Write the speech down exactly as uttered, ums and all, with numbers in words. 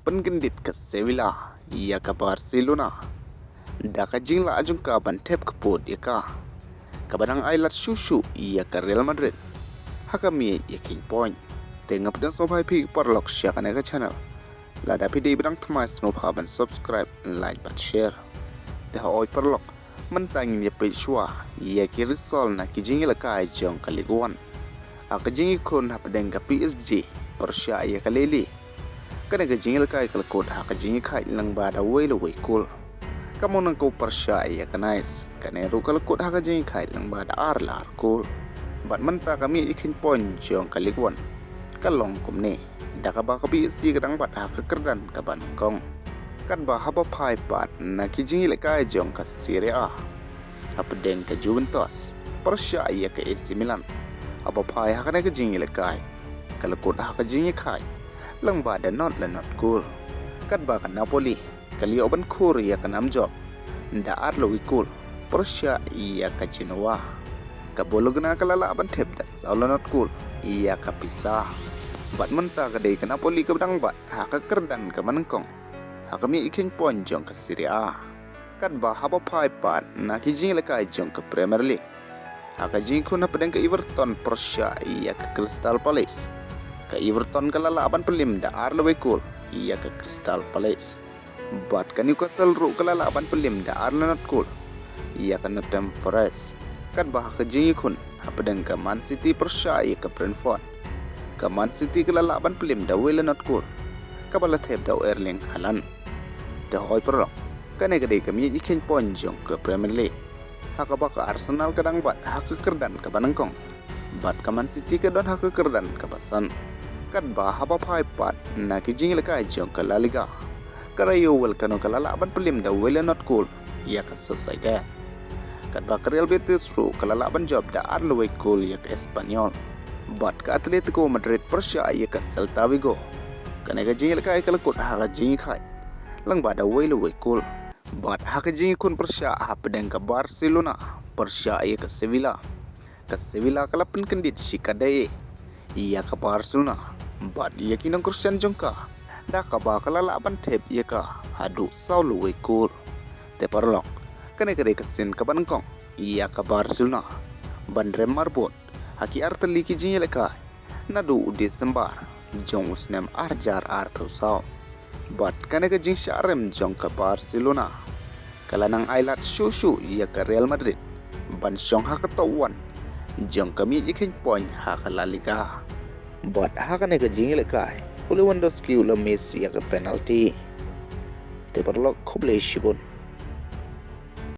pynkyndit ka Sevilla ïa ka Barcelona da ka jinglah jong ka ban thep kput ïa ka, kaba dang ai lad shuh shuh ïa ka Real Madrid ha ka miej ïa kheiñ point. Te nga pdiang sngewbha ïa phi paralok sha kane ka channel. Lada phi dei ba dang thymmai, sngewbha ban subscribe, like bad share. Te hooid paralok, mynta ngin ïa peit shuwa ïa ki result na ki jingïalehkai jong ka Ligue One. Ha ka jingïakhun hapdeng ka P S G pyrshah ïa ka Lille, kane ka jingïalehkai ka la kut ha ka jingïakhaid lyngba da wei la wei kol. Ka Monaco pyrshah ïa ka Nice, kane ruh ka la kut ha ka jingïakhaid lyngba da ar la ar kol. Bad mynta ka miej ïa kheiñ point jong ka Ligue One ka long kumne, da kaba ka P S G ka dang bat ha ka kyrdan kaba nyngkong. Katba haba phai pat na ki jingïalehkai jong ka Serie A, hapdeng ka Juventus pyrshah ïa ka A C Milan, haba phai ha kane ka jingïalehkai ka la kut ha ka jingïakhaid lyngba da not la not kol. Katba ka Napoli ka la ïoh ban khur ïa ka nam jop da ar la wei kol pyrshah ïa ka Genoa. Ka Bologna ka la lah ban thep da saw la not kol ïa ka Pisa. Bad mynta ka dei ka Napoli kaba dang bat ha ka kyrdan kaba nyngkong ha ka miej ïa kheiñ point jong ka Serie A. Katba haba phai pat na ki jingïalehkai jong ka Premier League, ha ka jingïakhun hapdeng ka Everton pyrshah ïa ka Crystal Palace, ka Everton ka la lah ban pynlem da ar la wei kol ïa ka Crystal Palace. Bad ka Newcastle ruh ka la lah ban pynlem da ar la not kol ïa ka Nottingham Forest. Katba ha ka jingïakhun hapdeng ka Man City pyrshah ïa ka Brentford, ka Man City ka la lah ban pynlem da wei la not kol, kaba la thep da u Erling Haaland. Te hooid paralok, kane ka dei ka miej ïa kheiñ point jong ka Premier League, ha kaba ka Arsenal ka dang bat ha ka kyrdan kaba nyngkong, bad ka Man City ka don ha ka kyrdan kaba san. Katba haba phai pat na ki jingïalehkai jong ka La Liga, ka Rayo Vallecano ka la lah ban pynlem da wei la not kol ïa ka Sociedad. Katba ka Real Betis ruh ka la lah ban jop da ar la wei kol ïa ka Espanyol. Bad ka Atletico Madrid pyrshah ïa ka Celta Vigo, kane ka jingïalehkai ka la kut ha ka jingïakhaid lyngba da wei la wei kol. Bad ha ka jingïakhun pyrshah hapdeng ka Barcelona pyrshah ïa ka Sevilla, ka Sevilla ka la pynkyndit shikatdei ïa ka Barcelona bad ïa ki nongkyrshan jong ka, da kaba ka la lah ban thep ïa ka haduh saw la wei kol. Te paralok, kane ka dei ka sien kaba nyngkong ïa ka Barcelona ban rem marbud ha ki artylli ki jingïalehkai naduh u December jong u snem ar hajar arphew saw. Bad kane ka jingshah rem jong ka Barcelona ka la nang ai lad shuh shuh ïa ka Real Madrid ban shong ha ka top one jong ka miej ïa kheiñ point ha ka La Liga. Bad ha kane ka jingïalehkai u Lewandowski u la miss ïa ka penalty. Te paralok, khublei shibun.